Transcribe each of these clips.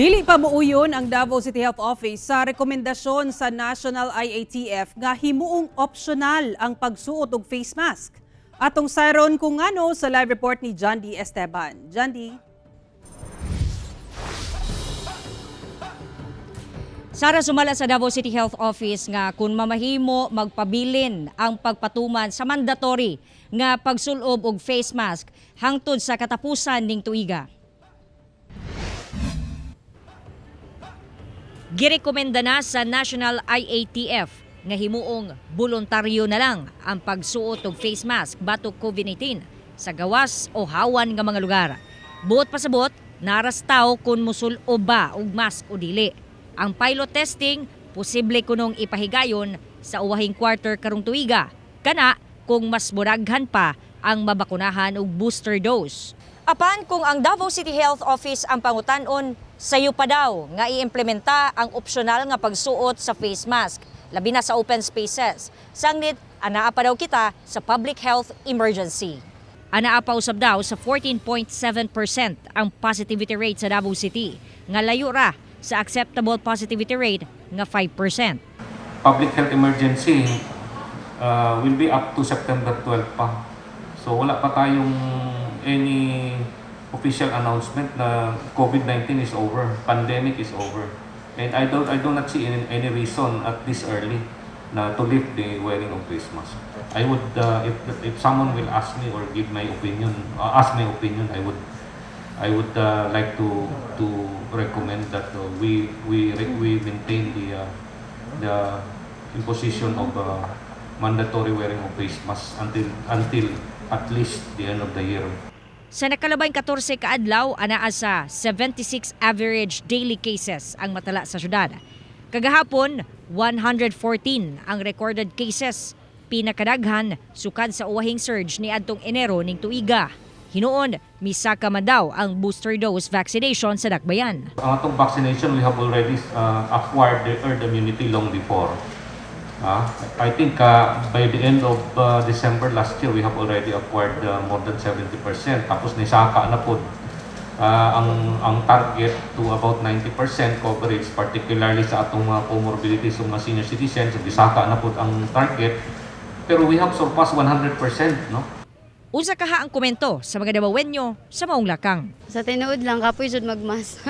Dili pa muuyon ang Davao City Health Office sa rekomendasyon sa National IATF nga himuong optional ang pagsuot og face mask. Atong sayron kung ano sa live report ni John D. Esteban. John D. Sara, sumala sa Davao City Health Office nga kung mamahimo magpabilin ang pagpatuman sa mandatory nga pagsulob og face mask hangtod sa katapusan ning tuiga. Girekomenda na sa National IATF nga himuong boluntaryo na lang ang pagsuot og face mask batok COVID-19 sa gawas o hawan nga mga lugar. Buot pasabot, naras tao kung musul-ob ba og mask o dili. Ang pilot testing posible kunong ipahigayon sa uwahing quarter karong tuiga. Kana kung mas muraghan pa ang mabakunahan og booster dose. Apan kung ang Davao City Health Office ang pangutan-on, sayo pa daw nga iimplementa ang opsyonal nga pagsuot sa face mask, labi na sa open spaces. Sangnit, anaa pa daw kita sa public health emergency. Anaa pa usab daw sa 14.7% ang positivity rate sa Davao City, nga layo ra sa acceptable positivity rate nga 5%. Public health emergency will be up to September 12 pa. So wala pa tayong any official announcement na COVID-19 is over, pandemic is over. And I do not see any reason at this early na to lift the wearing of face mask. I would if someone will ask me or give my opinion, ask my opinion, I would like to recommend that we maintain the imposition of mandatory wearing of face mask until at least the end of the year. Sa nakalabay 14 kaadlaw, anaa sa 76 average daily cases ang matala sa syudad. Kagahapon, 114 ang recorded cases. Pinakadaghan sukad sa uwahing surge ni adtong Enero ning tuiga. Hinuon, misaka man daw ang booster dose vaccination sa dakbayan. Ang atong vaccination, we have already acquired the herd immunity long before. I think by the end of December last year, we have already acquired more than 70%. Tapos nisaka na po ang target to about 90% coverage, particularly sa atong mga comorbidities, mga senior citizens, so gisaka na po ang target. Pero we have surpassed 100%, no? Unsa kaha ang komento sa mga Dabawenyo sa maong lakang? Sa tinuod lang, kapoy jud magmas.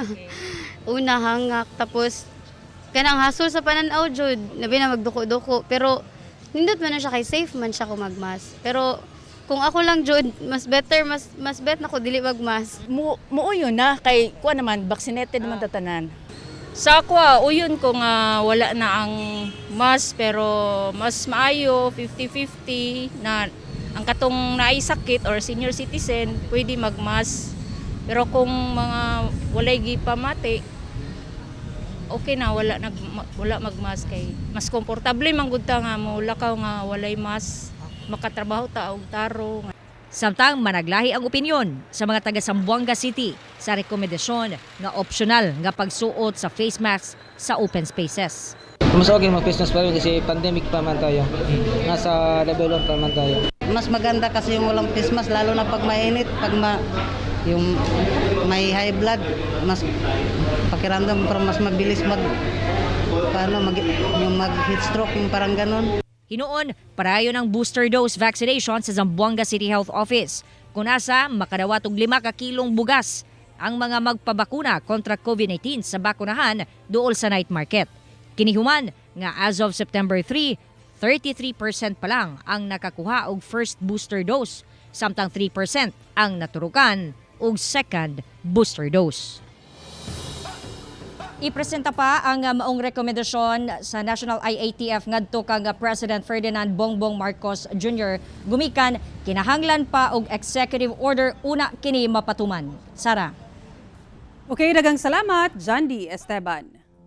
Una, hangak, tapos kanang hasol sa pananaw jud, labi na magduko-duko, pero nindot man na siya kay safe man siya kung magmas. Pero kung ako lang jud, mas better, mas mas bet na ko dili magmas. Mu muuyon na kay kuan naman, vaccinated naman tatanan. Sa ako, uyon ko nga wala na ang mask, pero mas maayo 50-50 na ang katong naay sakit or senior citizen pwede magmask. Pero kung mga walay gipamati, okay na wala nag wala magmask kay mas komportable man gud ta nga mo lakaw nga walay mask, makatrabaho ta og tarong. Samtang managlahi ang opinyon sa mga taga Zamboanga City sa rekomendasyon nga optional nga pagsuot sa face mask sa open spaces. Mas okay mag face mask pa rin kasi pandemic pa man tayo. Nasa level 1 pa man tayo. Mas maganda kasi yung walang face mask, lalo na pag mainit, pag yung may high blood, mas pakiramdam parang mas mabilis mag paano mag yung mag heat stroke, yung parang ganun. Hinuon, padayon ang booster dose vaccination sa Zamboanga City Health Office. Kung asa, makadawat og 5 ka kilong bugas ang mga magpabakuna kontra COVID-19 sa bakunahan duol sa night market. Kinihuman nga as of September 3, 33% pa lang ang nakakuha og first booster dose, samtang 3% ang naturukan og second booster dose. Ipresenta pa ang maong rekomendasyon sa National IATF ngadto kang President Ferdinand Bongbong Marcos Jr. Gumikan kinahanglan pa og executive order una kini mapatuman. Sara. Okay, daghang salamat, John D. Esteban.